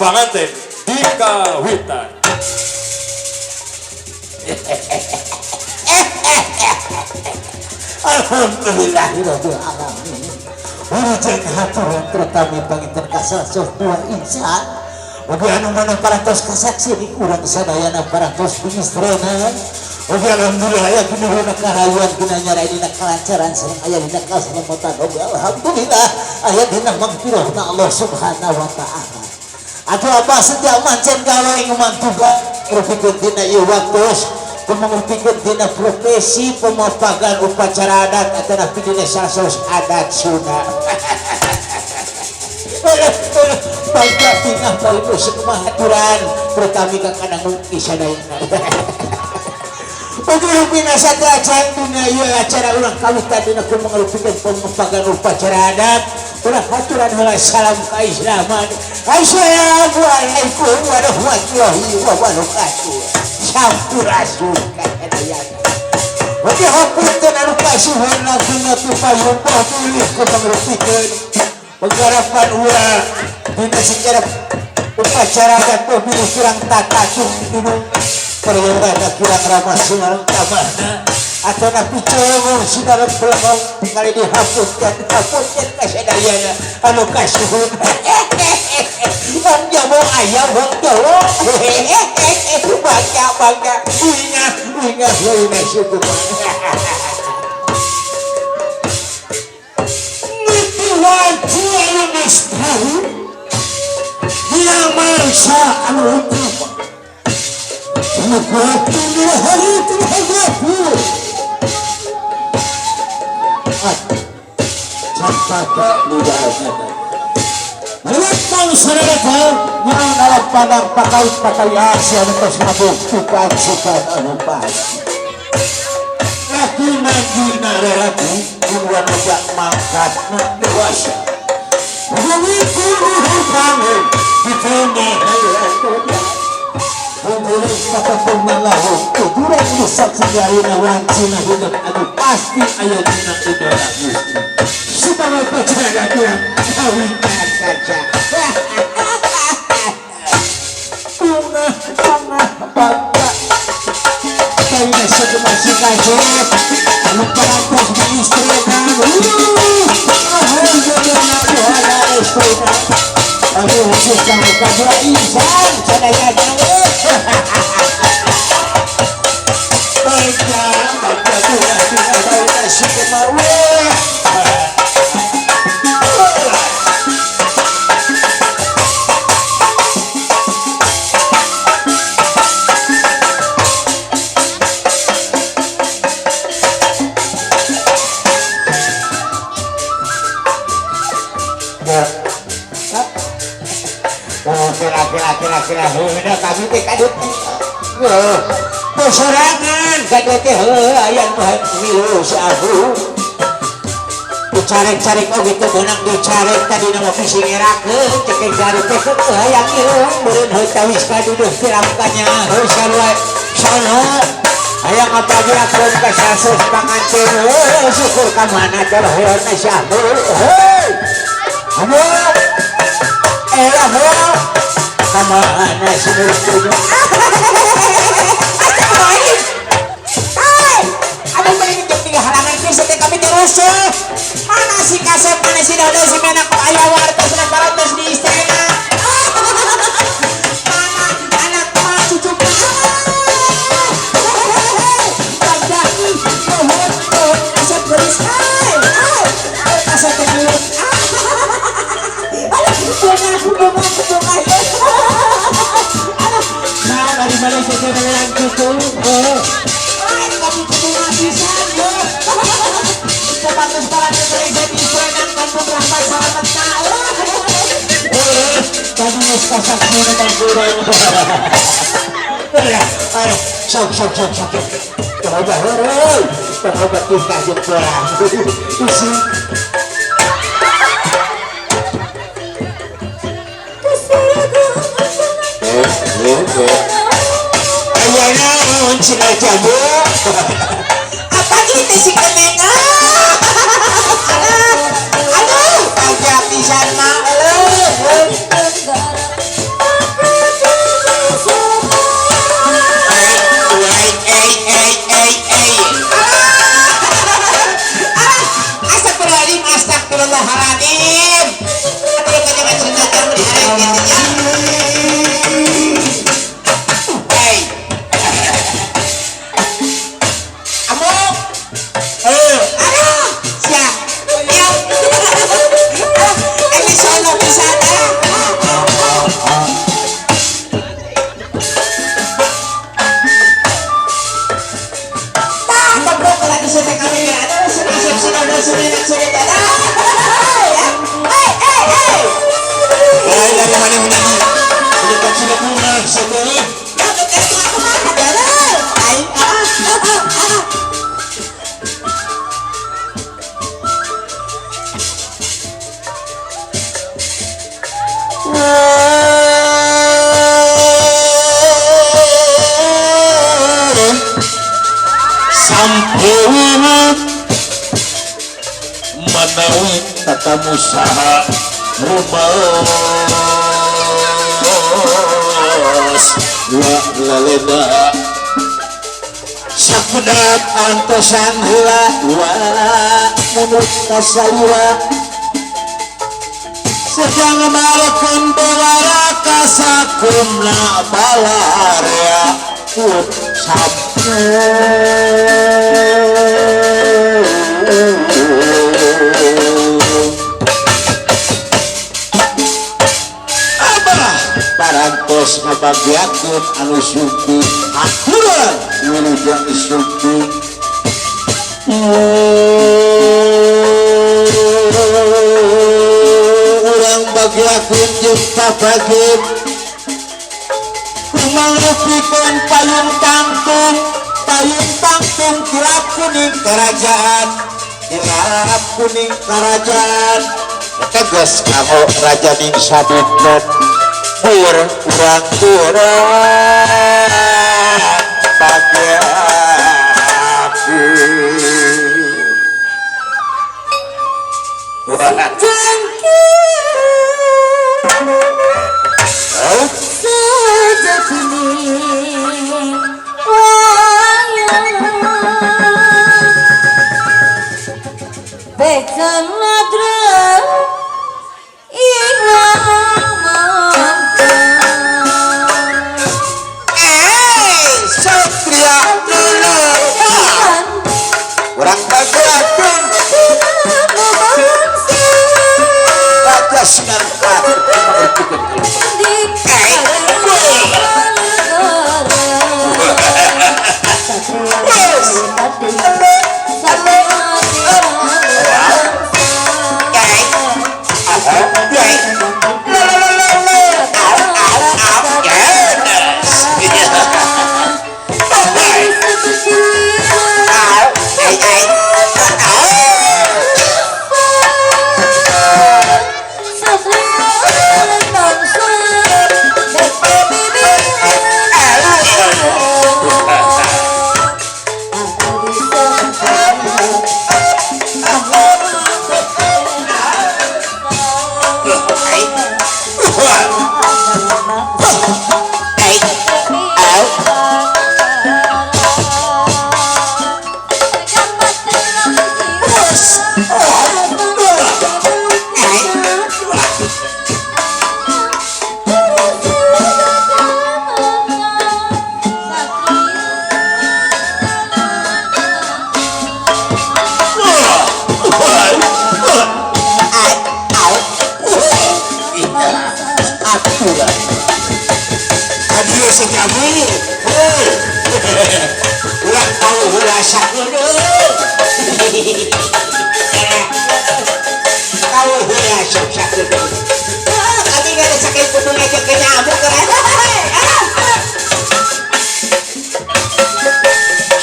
Panganten di kawitan. Alhamdulillahirabbil alamin. Wilujeng haturan terutami panginten kasasoh dua insan. Oge anu mana parantos kasaksi di urang sadayana parantos biistrena. Oge alhamdulillah aya dina karayuan dina nyarai dina kalancaran sareng aya dina kasalamatan. Oge alhamdulillah aya dina magfirahna Allah Subhanahu wa taala. Atuh abah setia mancen gawe ngumantuga ngrupikeun dina ieu waktos kumangrupikeun dina profesi pemapagan upacara adat atanapi dina sasos adat Sunda. Bangga tingah bari sekumaha aturan terutami ka kanang sadayana. Oge rupina sateuacan dina ieu acara urang kawitan dina kumangrupikeun pemapagan upacara adat. Urang haturan heula salam kaislaman. Assalamualaikum warahmatullahi wabarakatuh. Sampurasun kasadayana. Oge hapunten anu kasuhun langsung tupayun bilih kumangrupikeun penggarapan urang dina secara upacara adat bilih kurang tata dinu peryoga kurang ramah sinareng tamahna atanapi cowok sinareng belakang kali dihapuskan hapuskan kasadayana anu kasuhun. Wong Jawa aya wong Jawa bangga bangga uingah uingah uingah syukur. Niti wanci anu mustahil dina mangsa anu utama. Dalam padang pakai-pakai Asia tos ngabuktikan sifat anu pasti. Laki-laki lelaki duluan ojak mangkatna dewasa. Bumi kudu bangun ditene pasti aya dina idola Gusti. Sebagai percaya kawin kaca. Bunga bunga bangga. Kayaknya sekemasih kajet. Anu parantos di istrina. Alhamdulillah istrina. Aduh, susah kadua insan sadayana. Bangga bangga bunga bunga bangga sukemawe. Kira-kira udah kami teh kadut sorangan kadut teh aya nu milu si Abu dicarek-carek oh gitu beunang dicarek tadi nama bisi ngerakeun cekek garut teh hayang ieu meureun heuh tawis kaduduh tiramkanya heuh sarua sono hayang apagirakeun ka sasus panganten heuh syukur ka mana teh si Abu heuh Abu elah heuh kamana sinurut. Hai, aduh beri jam tiga halangan bisa teh kami terus. Mana si kasep, mana si dodo, si menak ayah wartos dan parantos di istana. Mana anak ma cucu ma. Bangga nuhun nuhun kasep gelis. Hai, hai, kasep gelis. Aduh, bunga bunga bunga. Nah, dari Malaysia saya dengan cucu. Ay, kami bunga pisan yo. Sepatus parantos jadi istana kampung rahmat salamet tahu. Kami geus kasaksina tangguran. Aduh, sok sok sok sok. Coba heureui. Coba tingkah jeung pulang. Isi. Aya naon cenah jamu? Apa itu si keneng? Aduh, bangga pisan mah. Lain dari mana menyanyi. Dekat sini bunga sekolah. Sampai manawi tatamu saha rumaos wa laleda sakudat antosan heula wa munut kasalira sedang malekeun bewara kasakumna balarea put Abah parantos ngabagiakeun anu sumping aturan wilujeng sumping urang bagiakeun jeung pabageun kumangrupikeun payung tangtung kilap kuning kerajaan kilap kuning kerajaan tegas kamu raja ning sabitna bur urang urang bagiakeun.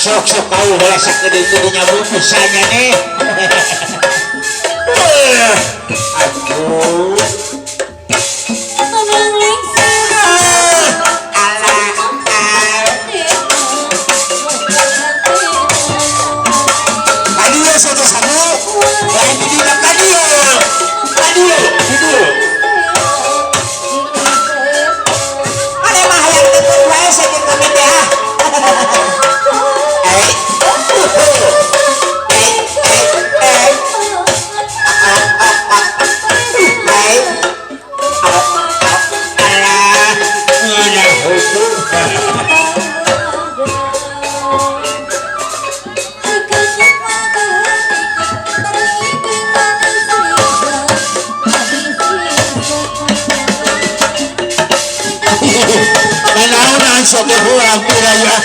Sok-sok kau rasa gede-gedenya bisanya nih. Aduh. Barengan sok heula ya.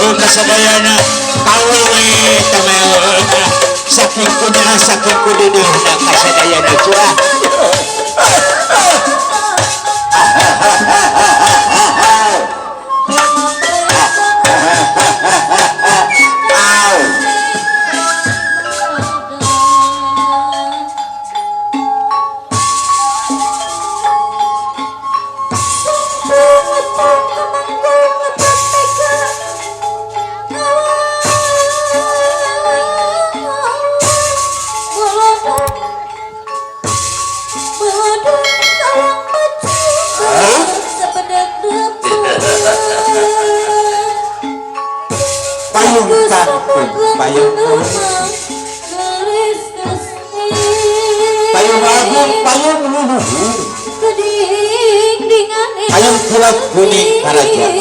Oh kasadayana kawewe teh saking kuda saking kududuhna kasadayana cuah. Payung kangkung, payung payung agung, payung luhur, payung kilat kuning kerajaan.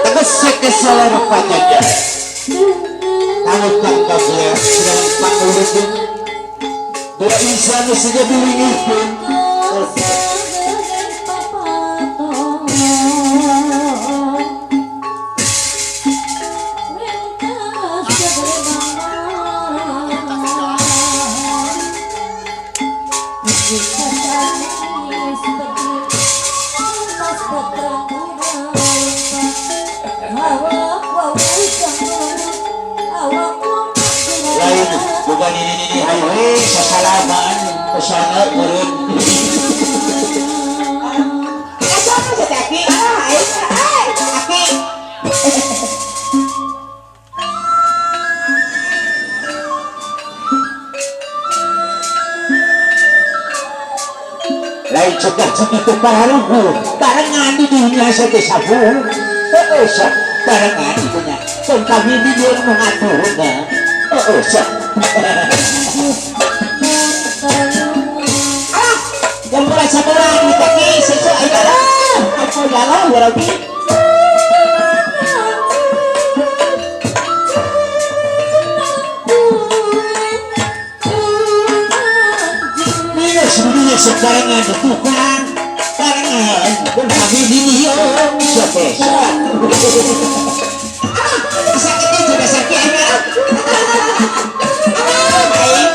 Tegas kesalan panjang. Kalau tangkap ya, sedang panggulin. Dua insan saja dilingirkan. Lain bukan ini hayo sasalaman pesana meureun. Lain cegah itu paraluhur barengan di dunia sate sabur heeh sok barengan itunya kan kami di dia mengaturna heeh sok ah yang merasa berat di kaki sesuai adalah aku jalan walaupun sebenarnya sebarengan tukang barengan dan kami di dia siapa sakitnya juga sakit baik.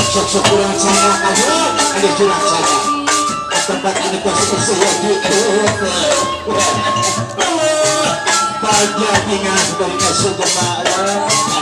Sok-sok kurang sana ada curang sana tempat ini pasti saya di bahagia tinggal dari kasih jemaah.